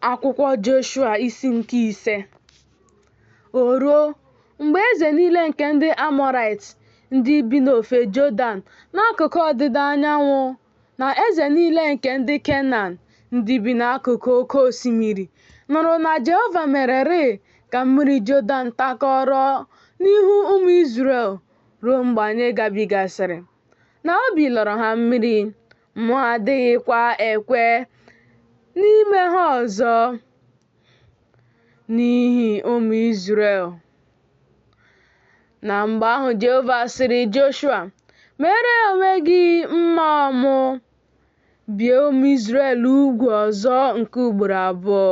Akwụkwọ Joshua isi nke ise. O ruo, mgbe eze niile nke ndị Amọraịt, ndị bi n'ofe Jọdan n'akụkụ ọdịda anyanwụ, na eze niile nke ndị Kenan, ndị bi n'akụkụ oke osimiri, nụrụ na Jehova mererịị ka mmiri Jọdan takọrọ n'ihu ụmụ Izrel ruo mgbe anyị gabigasịrị, na obi lọrọ ha mmiri, mmụọ adịghịkwa ekwe n'ime ha ọzọ n'ihi ụmụ Izrel. Na mgbe ahụ Jehova sịrị Joshua, Meere onwe gị mma ọmụ, bie ụmụ Izrel ugwu ọzọ nke ugboro abụọ.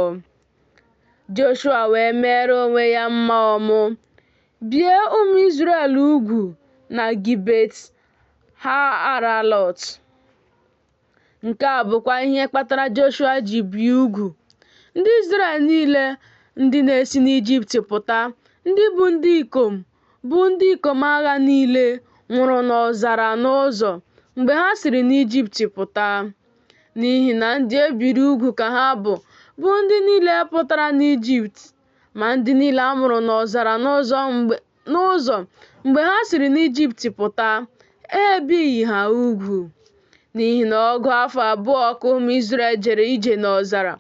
Joshua wee meere onwe ya mma ọmụ, bie ụmụ Izrel ugwu na Gibet Ha-aralọt. Nke a bụkwa ihe kpatara Joshua ji bie ugwu. Ndị Izrel niile ndị na-esi n'Ijipt pụta, ndị bụ ndị ikom, bụ ndị ikom agha niile, nwụrụ n'ọzara n'ụzọ, mgbe ha siri n'Ijipt pụta. N'ihi na ndị e biri ugwu ka ha bụ, bụ ndị niile pụtara n'Ijipt, ma ndị niile a mụrụ n'ọzara n'ụzọ mgbe ha siri n'Ijipt pụta, ha ebighị ha ugwu. N'ihi na ọgụ afọ abụọ ka ụmụ Izrel jere ije n'ọzara,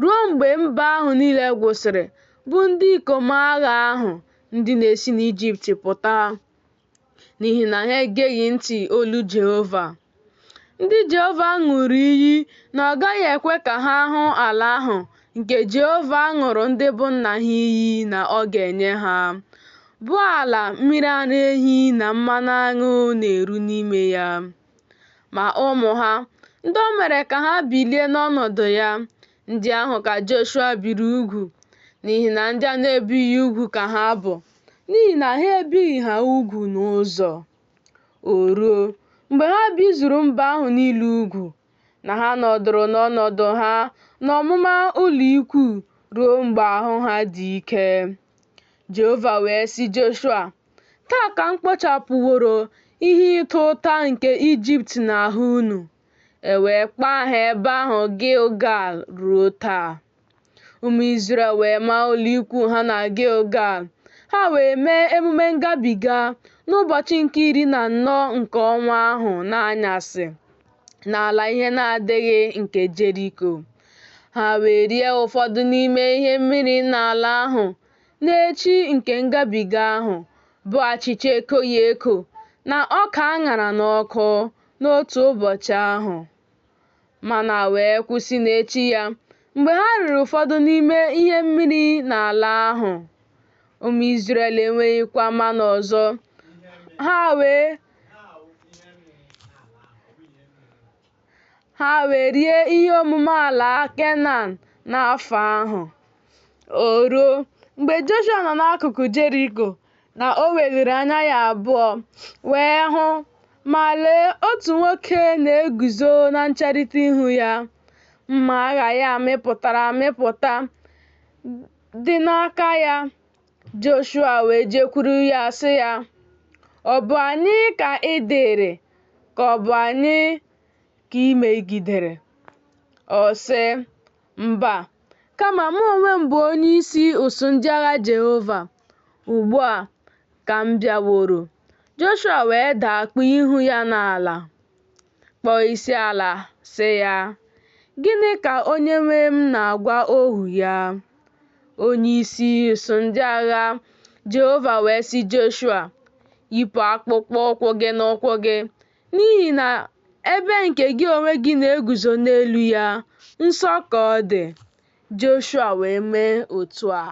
ruo mgbe mba ahụ niile gwụsịrị, bụ ndị ikom agha ahụ, ndị na-esi n'Ijipt pụta. N'ihi na ha egeghị ntị olu Jehova. Ndị Jehova ṅụrụ iyi na ọ gaghị ekwe ka ha hụ ala ahụ nke Jehova ṅụrụ ndị bụ nna ha iyi na ọ ga-enye ha, bụ ala mmiri ara ehi na mmanụ aṅụ na-eru n'ime ya. Ma ụmụ ha, ndị o mere ka ha bilie n'ọnọdụ ya, ndị ahụ ka Joshua biri ugwu, n'ihi na ndị a na-ebighị ugwu ka ha bụ, n'ihi na ha ebighị ha ugwu n'ụzọ. O ruo, mgbe ha bizuru mba ahụ niile ugwu, na ha nọdụrụ n'ọnọdụ ha n'ọmụma ụlọikwuu ruo mgbe ahụ ha dị ike. Jehova wee sị Joshua, Taa ka m kpochapụworo ihe ịta ụta nke Ijipt n'ahụ unu. E wee kpọọ aha ebe ahụ Gilgal ruo taa. Ụmụ Izrel wee maa ụlọikwuu ha na Gilgal. Ha wee mee emume ngabiga n'ụbọchị nke iri na anọ nke ọnwa ahụ n'anyasị, n'ala ihe na-adịghị nke Jeriko. Ha wee rie ụfọdụ n'ime ihe mmiri n'ala ahụ n'echi nke ngabiga ahụ, bụ achịcha ekoghị eko na ọka a ṅara n'ọkụ, n'otu ụbọchị ahụ. Mana wee kwụsị n'echi ya mgbe ha riri ụfọdụ n'ime ihe mmiri n'ala ahụ. Ụmụ Izrel enweghịkwa mana ọzọ. Ha wee rie ihe omume ala Kenan n'afọ ahụ. O ruo, mgbe Joshua nọ n'akụkụ Jeriko, na o weliri anya ya abụọ wee hụ, ma lee, otu nwoke na-eguzo na ncherịta ihu ya, mma agha ya mịpụtara amịpụta dị n'aka ya. Joshua wee jekwuru ya sị ya, Ọ bụ anyị ka ị dịịrị, ka ọ bụ anyị ka ị megidere? Ọ sị, Mba, kama mụ onwe m bụ onyeisi usuu ndị agha Jehova, ugbu a ka m bịaworo. Joshua wee daa kpuo ihu ya n'ala, kpọọ isi ala, sị ya, Gịnị ka onyenwe m na-agwa ohu ya? Onyeisi usuu ndị agha Jehova wee sị Joshua, Yipụ akpụkpọ ụkwụ gị n'ụkwụ gị, n'ihi na ebe nke gị onwe gị na-eguzo n'elu ya, nsọ ka ọ dị. Joshua wee mee otu a.